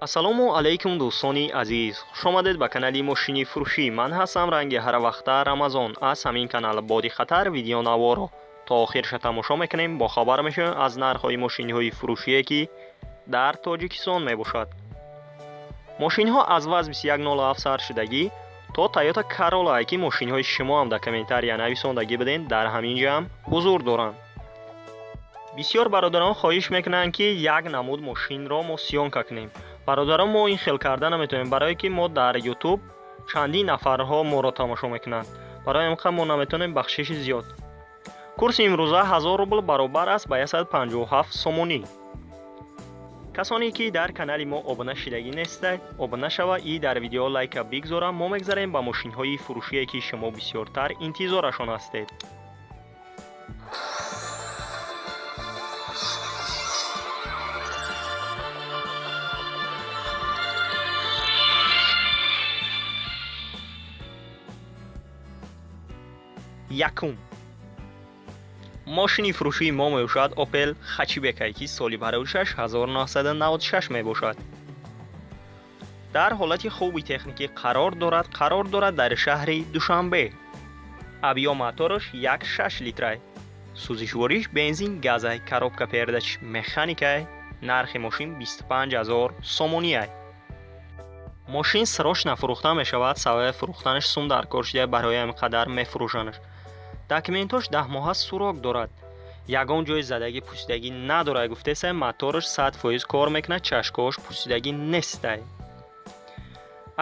Ассалому алайкум дӯстони азиз, хуш омадед ба канали мошини фурӯшӣ. Ман ҳастам ранги ҳарвақта Рамазон. Аз ҳамин канал бодиққаттар видеонаворо то охирша тамошо мекунем, бохабар мешавем аз нархҳои мошинҳои фурӯшие, ки дар Тоҷикистон мебошад. Мошинҳо аз ВАЗ 2107 сар шудагӣ то Toyota Corolla, ки мошинҳои шумо ҳам дар комментария нависондагӣ будем, дар ҳамин ҷа ҳам ҳузур доранд. Бисёр бародарон хоҳиш мекунанд, ки як намуд мошинро мо съёмка кунем. Бародарон, мо ин хел карда наметавонем, барое ки мо дар Ютуб чандин нафарҳо моро тамошо мекунанд. Барои ҳамин мо наметавонем, бахшиши зиёд. Курси имрӯза 1000 рубл баробар аст ба 157 сомонӣ. Касоне ки дар канали мо обуна шидагӣ нестед, обуна шава и дар видео лайка бигзора. Мо мегзарем ба мошинҳои фурӯшие, ки шумо бисёртар интизорашон ҳастед. Якум мошини фурӯшии мо мебошад Opel Хачибекай, ки соли бароишаш 1996 мебошад. Дар ҳолати хуби техникӣ қарор дорад, қарор дорад дар шаҳри Душанбе. Объём мотораш 1,6 литрай. Сӯзишвориш бензин газай, коробка передач механикай, нархи мошин 25000 сомониай. Мошин срочно фурӯхта мешавад, сабаби фурӯхтанаш сум дар кор шуда, барои ҳамин қадар мефурӯшанаш. Документош 10 моҳа срок дорад. Ягон ҷои задагӣ пусидагӣ надорад, гуфтесай, мотораш 100% кор мекунад, чашкаҳош пусидагӣ нестай.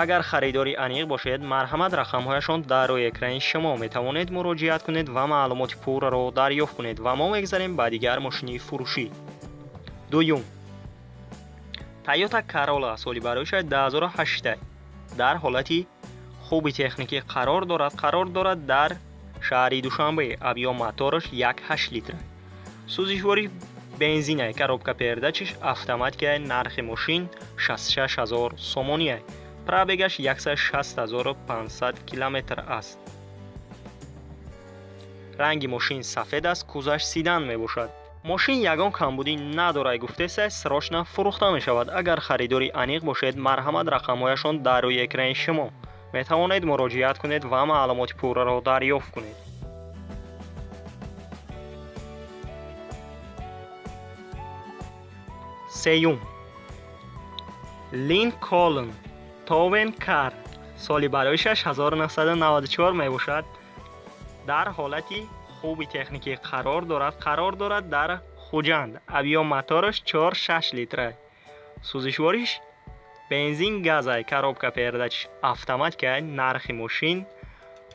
Агар харидори аниқ бошед, марҳамат, рақамҳояшон дар рӯи экрани шумо, метавонед муроҷиат кунед ва маълумоти пурраро дарёфт кунед. Ва мо мегзарем ба дигар мошини фурӯшӣ. Дуюм Toyota Corolla, соли бароишаш 2008, дар ҳолати хуби техникӣ қарор дорад, қарор дорад дар шаҳри Душанбе. Объём мотораш 1,8 литр. Сӯзишворӣ бензинай, коробка передачиш автоматикай, нархи мошин 66000 сомониай. Пробегаш 160500 километр аст. Ранги мошин сафед аст, кузаш седан мебошад. Мошин ягон камбудӣ надорад, гуфтесай, срочно фурӯхта мешавад. Агар харидори аниқ бошед, марҳамат, рақамҳояшон дар рӯи экрани шумо, метавонед муроҷиат кунед ва маълумоти пурраро дарёфт кунед. Сеюм Линколн Town Car, соли бароишаш 1994 мебошад. Дар ҳолати хуби техникӣ қарор дорад, қарор дорад дар Хуҷанд. Объём мотораш 4,6 литра. Сӯзишвориш бензин газай, коробка передач автоматикай, нархи мошин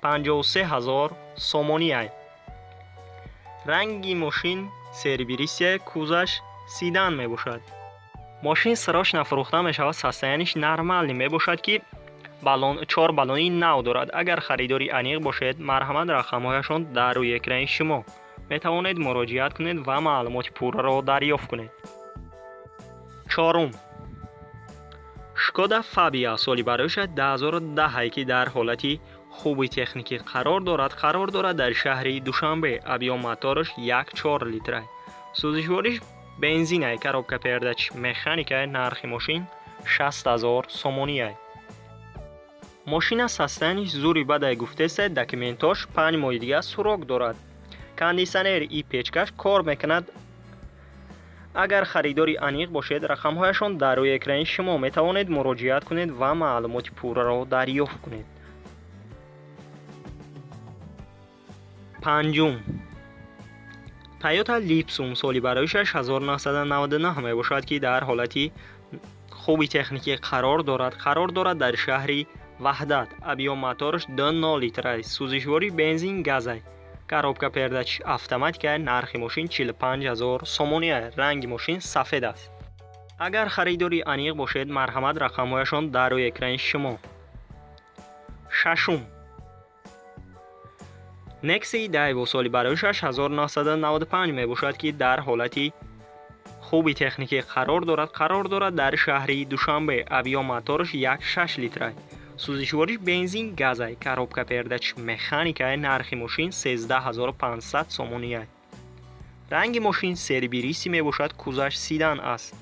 53000 сомониай. Ранги мошин серебристый, кузаш седан мебошад. Мошин срочно фурӯхта мешавад, состояниш нормальный мебошад, ки баллон чор баллони нав дорад. Агар харидори аниқ бошед, марҳамат, рақамҳояшон дар рӯи экрани шумо, метавонед муроҷиат кунед ва маълумоти пурраро дарёфт кунед. Чорум Шкода Фабия, соли бароишаш 2010, ки дар ҳолати хуби техникӣ қарор дорад, қарор дорад дар шаҳри Душанбе. Объём мотораш 1,4 литра. Сӯзишвориш бензинай, коробка передач механикай, нархи мошин 60000 сомониай. Мошина состояниш зури бадай, гуфтесай, документош 5 моҳи дига срок дорад. Кондитсионер и печкаш кор мекунад. Агар харидори аниқ бошед, рақамҳояшон дар рӯи экрани шумо, метавонед муроҷиат кунед ва маълумоти пурраро дарёфт кунед. Панҷум Toyota Lipsum, соли бароишаш 1999 мебошад, ки дар ҳолати хуби техникӣ қарор дорад, қарор дорад дар шаҳри Ваҳдат. Объём мотораш 2,0 литра. Сӯзишворӣ бензин газай. Коробка передач автоматика, нархи мошин 45000 сомонӣ. Ранги мошин сафед аст. Агар харидори аниқ бошед, марҳамат, рақамҳояшон дар рӯи экрани шумо. Шашум Nexia Daewoo, соли бароишаш 1995 мебошад, ки дар ҳолати хуби техникӣ қарор дорад, қарор дорад дар шаҳри Душанбе. Объём мотораш 1,6 литра. Сӯзишвориш бензин газай, коробка передач механикай, нархи мошин 13500 сомониай. Ранги мошин серебристый мебошад, кузаш седан аст.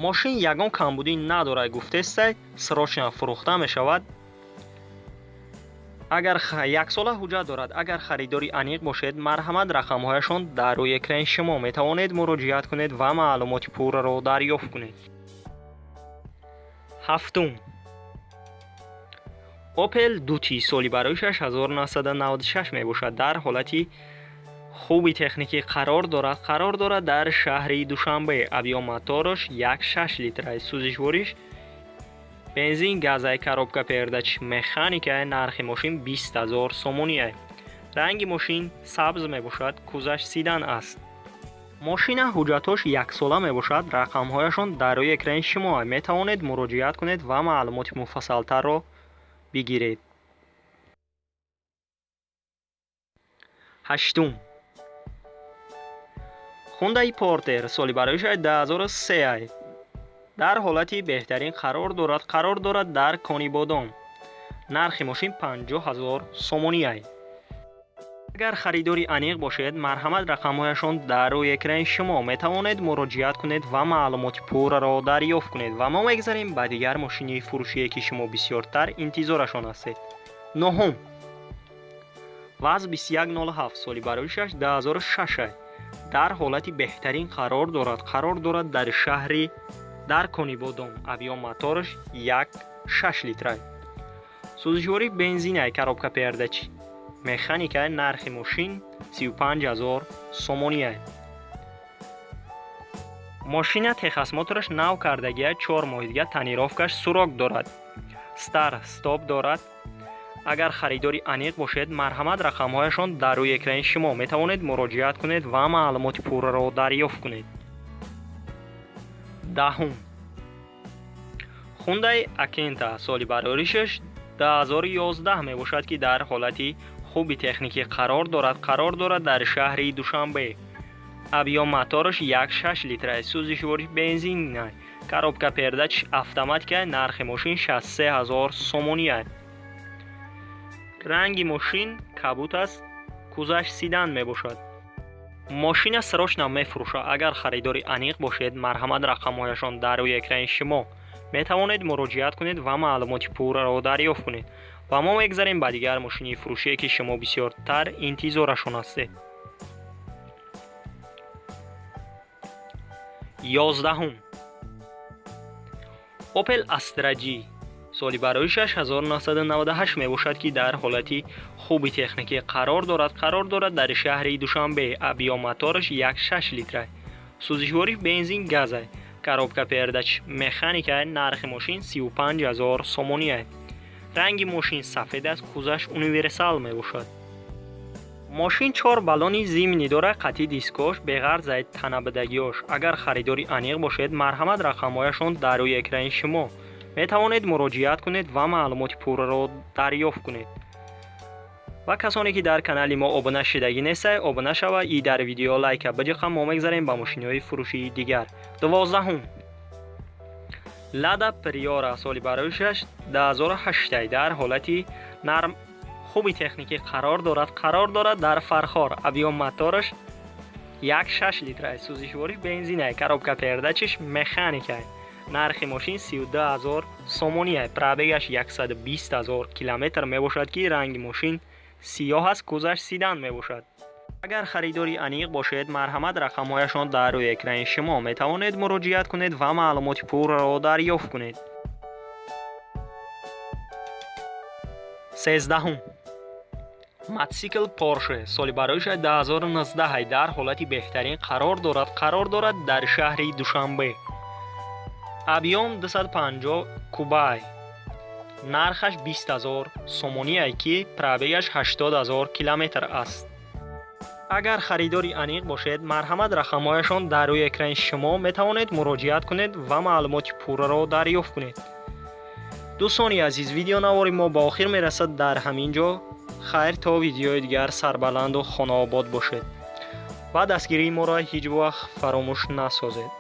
Мошин ягон камбудӣ надорад, гуфтестай, срочно фурӯхта мешавад. Агар яксола ҳуҷҷат дорад, агар харидори аниқ бошед, марҳамат, рақамҳояшон дар рӯи экрани шумо, метавонед муроҷиат кунед ва маълумоти пурраро дарёфт кунед. Ҳафтум. Opel Duty соли барои 1996 мебошад. Дар ҳолати хуби техникӣ қарор дорад дар шаҳри Душанбе. Объём мотораш 1,6 литра, сӯзишвориш бензин газай, коробка передач механика. Нархи мошин 20 000 сомонӣ. Ранги мошин сабз мебошад, кузаш седан аст. Мошина ҳуҷҷатҳош яксола мебошад. Рақамҳояшон дар рӯи экрани шумо, метавонед муроҷиат кунед ва маълумоти муфассалтарро бигиред. Ҳаштум. Хундаи Портер соли барои 2003, дар ҳолати беҳтарин қарор дорад дар Конибодом. Нархи мошин 50 000 сомонӣ. Агар харидори аниқ бошед, марҳамат, рақамҳояшон дар рӯи экрани шумо, метавонед муроҷиат кунед ва маълумоти пурраро дарёфт кунед. Ва мо мегзарем ба дигар мошини фурӯшие, ки шумо бисёртар интизорашон ҳастед. Нуҳум. ВАЗ 2107 соли барои 2006, дар ҳолати беҳтарин қарор дорад дар шаҳри дар Конибодом. Объём мотораш 1,6 литра, сӯзишворӣ бензинай, коробка передач механика. Нархи мошин 35 000 сомонӣ. Мошина техосмотраш нав кардагия, 4 моҳи дига тонировкаш срок дорад, старт стоп дорад. Агар харидори аниқ бошед, марҳамат, рақамҳояшон дар рӯи экрани шумо, метавонед муроҷиат кунед ва маълумоти пурраро дарёфт кунед. Даҳум. Хундай Акента соли бароришаш 2011 мебошад, ки дар ҳолати хуби техникӣ қарор дорад дар шаҳри Душанбе. Объём мотораш 1,6 литра, сӯзишвориш бензин, коробка передач автоматика. Нархи мошин 63 000 сомонӣ. Ранги мошин кабут аст, кузаш седан мебошад. Мошина срочно мефурӯшад. Агар харидори аниқ бошед, марҳамат, рақамҳояшон дар рӯи экрани шумо, метавонед муроҷиат кунед ва маълумоти пурраро дарёфт кунед. Ва мо мегзарем ба дигар мошини фурӯшие, ки шумо бисёртар интизорашон ҳастед. 11-ум. Opel Astra G соли барои 1998 мебошад, ки дар ҳолати хуби техникӣ қарор дорад дар шаҳри Душанбе. Объём мотораш 1,6 литра, сӯзишворӣ бензин газа, коробка передач механика. Нархи мошин 35 000 сомонӣ. Ранги мошин сафед аст, кузаш универсал мебошад. Мошин чор баллони зимний дорад, қатъи дискош, беғарзаи танабидагиёш. Агар харидори аниқ бошед, марҳамат, рақамҳояшон дар рӯи экрани шумо, метавонед муроҷиат кунед ва маълумоти пурраро дарёфт кунед. Ва касоне ки дар канали мо обуна шидагӣ нестай, обуна шава и дар видео лайка биҷиқа. Мо мегзарем ба мошиниҳои фурӯшии дигар. 12-ум. Лада Приора соли барои 2008, дар ҳолати нарм хуби техникӣ қарор дорад дар Фархор. Объём мотораш 1,6 литра, сӯзишвориш бензинай, коробка передачиш механикай. Нархи мошин 32 000 сомонӣ. Пробегаш 120 000 километр мебошад, ки ранги мошин сиёҳ аст, кузаш седан мебошад. Агар харидори аниқ бошед, марҳамат, рақамҳояшон дар рӯи экрани шумо, метавонед муроҷиат кунед ва маълумоти пурраро дарёфт кунед. 13-ум. Мотосикл Порше соли барои 2019, дар ҳолати беҳтарин қарор дорад дар шаҳри Душанбе. Объём 250 кубай, нархаш 20 000 сомоние, ки пробегаш 80 000 километр аст. Агар харидори аниқ бошед, марҳамат, рақамҳояшон дар рӯи экрани шумо, метавонед муроҷиат кунед ва маълумоти пурраро дарёфт кунед. Дӯстони азиз, видеонавори мо ба охир мерасад дар ҳамин ҷо. Хайр, то видеои дигар сарбаланду хонаобод бошед ва дастгирии моро ҳеҷ вақт фаромӯш насозед.